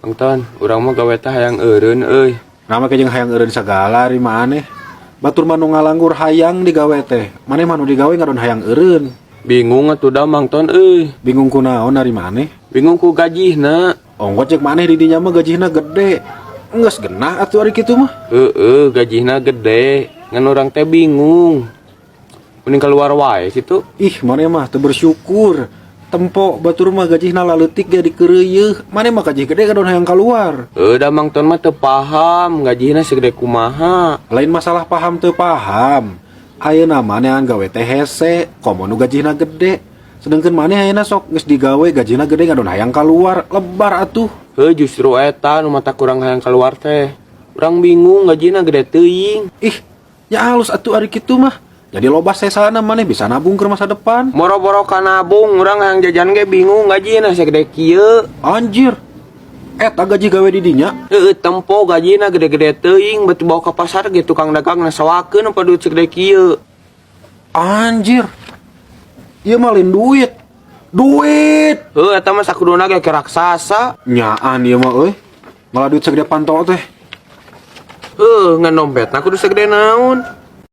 Mang Ton, urang mah gawe teh hayang eureun euy. Naha make jeung hayang eureun sagala ari maneh? Batur mah nu ngalanggur hayang digawe teh. Maneh mah nu digawe ngadon hayang eureun. Bingung atuh da, Mang Ton euy. Bingung kunaon ari maneh? Bingung ku gajihna. Ongkoh cek maneh di dinya mah gajihna gede. Geus genah atuh ari kitu mah. Heeh, gajihna gede. Ngan urang teh bingung. Mending keluar wae situ. Ih, maneh mah teu bersyukur. Tempo batur mah gajihna laleutik ge dikeureuyeun. Maneh mah gaji gede ngadon hayang keluar. Heuh, da Mang Ton mah teu paham gajihna segede kumaha. Lain masalah paham teu paham. Ayeuna mah neangan gawe teh hese, komo nu gajihna gede. Sedangkan maneh ayeuna sok geus digawe gajihna gede ngadon hayang keluar, lebar atuh. Heuh, justru eta nu matak urang hayang keluar teh. Urang bingung gajihna gede teuing. Ih, ya halus atuh ari kitu mah. Jadi loba sesana maneh bisa nabung ke masa depan. Boro-boro ka nabung, urang hayang jajan ge bingung gajihna segede kieu. Anjir. Eta gaji gawe di dinya. Heueuh, tempo gajina gede-gede teuing, batu bawa ke pasar ge tukang dagang nasawakeun apa duit segede kieu. Anjir. Ieu mah lain duit. Duit. Heuh, eta mah sakuduna ge ke raksasa. Nyaan ieu mah euy. Malah duit segede panto teh. Heuh, ngan dompetna kudu segede naon.